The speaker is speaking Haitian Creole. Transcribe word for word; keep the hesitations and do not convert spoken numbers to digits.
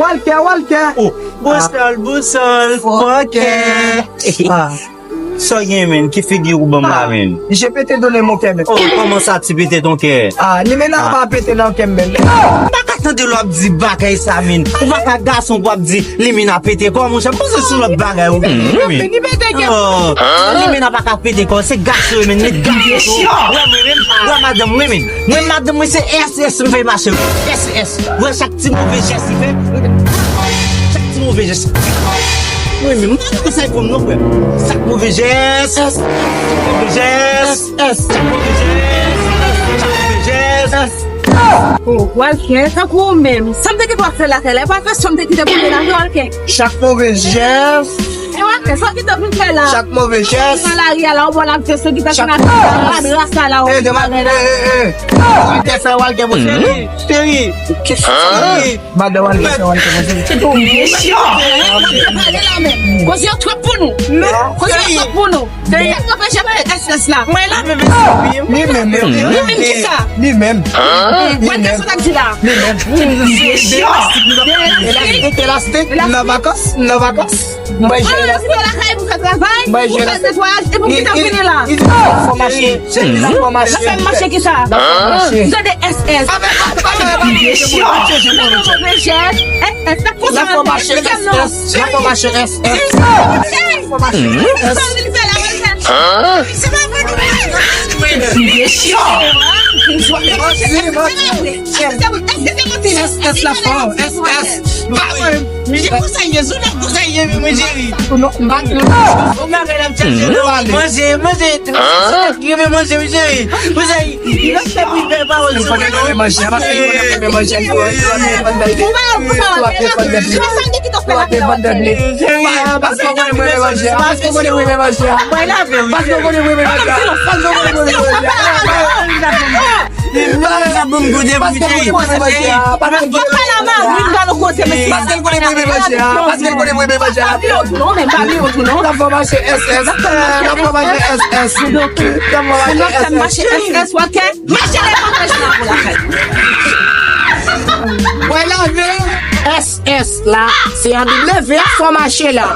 Walkè, Walkè. Oh, bousòl, bousòl, fòkè. Ah. Sa w gen, menn? Ki figi ou ban m la, menn? Je pete done mon kè, menn. Oh, kòman sa, ti pete ton kè? Ah, limena pa pete nan kè m, menn. M pa ka tande lè w ap di bagay sa, menn. Ou pa ka gason pou ap di limena pete kò, monchè. M panse se yon lòt bagay ou gen, menn. Li pete kè. Oh, limena pa ka pete kò, se gason yo, menn. Met gason yo. Wè mwen menm, wè madanm mwen, menn. Mwen madanm mwen se S S m fè mache. S S. Wè chak ti move jès li fè. Chak ti move jès. Mwen menm, m pa nan konsèy pou m non, frè. Chak move jès. Move jès. Chak move jès. Chak move jès. Oh, Walkè, tankou ou menm. Sa m te kite w ap fè lakay la, e pa fè sa m te kite pou fè lakay, Walkè. Chak move jès. E Walkè, sa w kite pou fè la? Chak move jès. Nan lari a la, ou bò la, se ki ta fè nan rad rasa la, ou. Eh, devan, eh, eh, eh. Walkè fè Walkè pou cheri. Cheri. Kisa cheri? Madan Walkè fè Walkè pou cheri. Koze yo twòp pou nou. Koze yo twòp pou nou. Sèl move jès S S la. Mwen la menm. Li menm. Li menm kisa? Li menm. Mwen te sot ap di la. Li menm. Elastik, elastik, nan vakans, nan vakans. Mwen jere elastik. Mwen jere elastik. Fò mache. Fò mache. Fò mache kisa? Fò mache. Zòde S S. Move jès. S S, la fò mache S S. La fò mache S S. Fò mache S S. S S la fò, S S. Manje konsèy, sou nan konsèy, manje. Manje, manje. Manje, manje, manje. Konsèy. Li pa t renmen manje, paske li konn ap renmen manje. Li konn ap renmen manje. Li konn ap renmen manje. Li konn ap renmen manje. Paske li konn ap renmen manje. Paske li konn ap renmen manje. Paske li konn ap renmen manje. Paske li konn ap renmen manje. Paske li konn ap renmen manje. Paske li konn ap renmen manje. Paske li konn ap renmen manje. Paske li konn ap renmen manje. L ap fè mache S S. L ap fè mache S S. L ap fè mache S S. Mache lè pa mache la pou lakay. Mwen lave S S la. Se an W a fò mache la.